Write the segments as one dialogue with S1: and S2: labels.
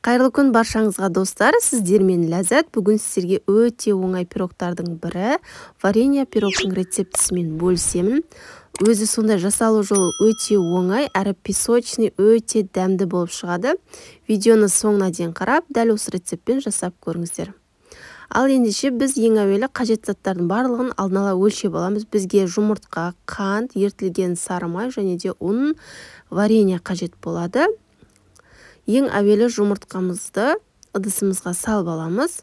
S1: Қайырлы күн баршаңызға достар, сіздермен Ләззат. Бүгін сіздерге өте оңай пирогтардың бірі варенье пирогтың рецептісімен бөлісемін. Өзі сондай жасалу жолы өте оңай, әрі песочный, өте дәмді болып шығады. Видеоны соңына дейін қарап, дәл осы рецептпен жасап көріңіздер. Ал ендеше біз ең әуелі қажет заттардың барлығын алдын ала өлшеп аламыз. Бізге жұмыртқа, қант, ерітілген сары май және де ұн, варенье қажет болады. Ең әуелі жұмыртқамызды ыдысымызға салып аламыз.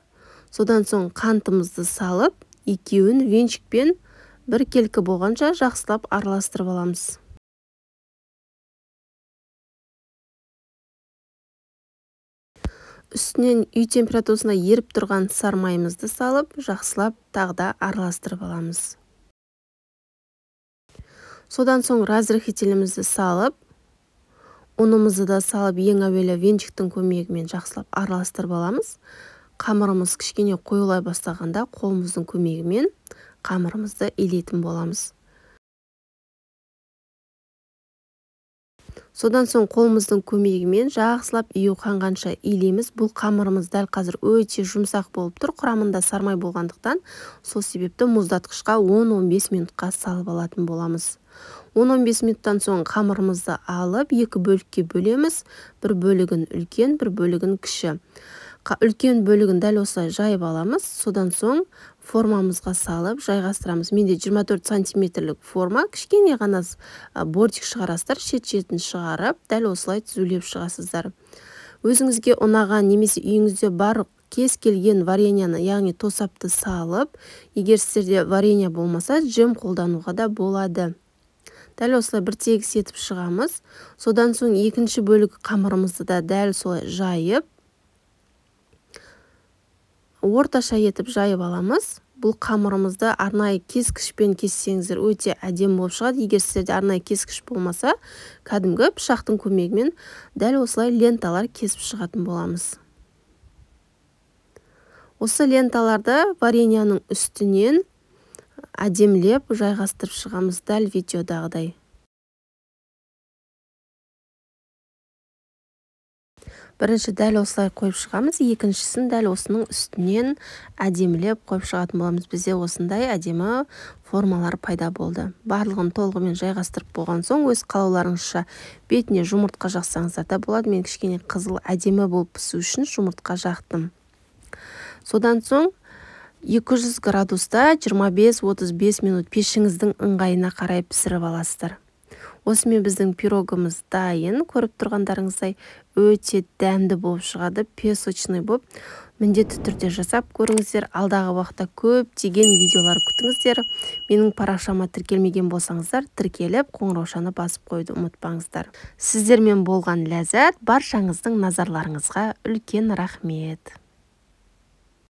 S1: Содан соң қантымызды салып, екеуін венчикпен біркелкі болғанша жақсылап араластырып аламыз. Үстінен үй температурасында еріп тұрған сары майымызды салып, жақсылап тағы да араластырып аламыз. Содан соң разрыхлителімізді салып, ұнымызды да салып, ең әуелі венчиктің көмегімен жақсылап араластырып аламыз. Қамырымыз кішкене қоюлай бастағанда қолымыздың көмегімен қамырымызды илейтін боламыз. Содан соң қолымыздың көмегімен жақсылап ию қанғанша илейміз. Бұл қамырымыз дәл қазір өте жұмсақ болып тұр, құрамында сармай болғандықтан, сол себепті мұздатқышқа 10-15 минутқа салып алатын боламыз. 10-15 минуттан соң қамырымызды алып, екі бөлікке бөлеміз. Бір бөлігін үлкен, бір бөлігін кіші. Үлкен бөлігін дәл осылай жайып аламыз. Содан соң формамызға салып жайғастырамыз. Менде 24 сантиметрлік форма, кішкене ғана бортик шығарасыздар, шет-шетін шығарып, дәл осылай түзулеп шығасыздар. Өзіңізге ұнаған немесе үйіңізде бар кез келген вареньяны, яғни тосапты салып, егер сіздерде варенье болмаса, джем қолдануға да болады. Дәл осылай бір тегіс етіп шығамыз. Содан соң екінші бөлік қамырымызды да дәл солай жайып, орташа етіп жайып аламыз. Бұл қамырымызды арнайы кескішпен кессеңіздер өте әдемі болып шығады. Егер сіздерде арнайы кескіш болмаса, кәдімгі пышақтың көмегімен дәл осылай ленталар кесіп шығатын боламыз. Осы ленталарды вареньяның үстінен әдемілеп жайғастырып шығамыз, дәл видеодағыдай. Бірінші дәл осылай қойып шығамыз, екіншісін дәл осының үстінен әдемілеп қойып шығатын боламыз. Бізде осындай әдемі формалар пайда болды. Барлығын толығымен жайғастырып болған соң, өз қалауларыңызша бетіне жұмыртқа жақсаңыздар да болады. Мен кішкене қызыл әдемі болып пісу үшін жұмыртқа жақтым. Содан соң 200 градуста 25-35 минут пешіңіздің ыңғайына қарай пісіріп аласыздар. Осымен біздің пирогымыз дайын. Көріп тұрғандарыңыздай өте дәмді болып шығады, песочный болып. Міндетті түрде жасап көріңіздер. Алдағы уақытта көптеген видеолар күтіңіздер. Менің парақшама тіркелмеген болсаңыздар, тіркеліп, қоңыраушаны басып қоюды ұмытпаңыздар. Сіздермен болған Ләззат, баршаңыздың назарларыңызға үлкен рахмет.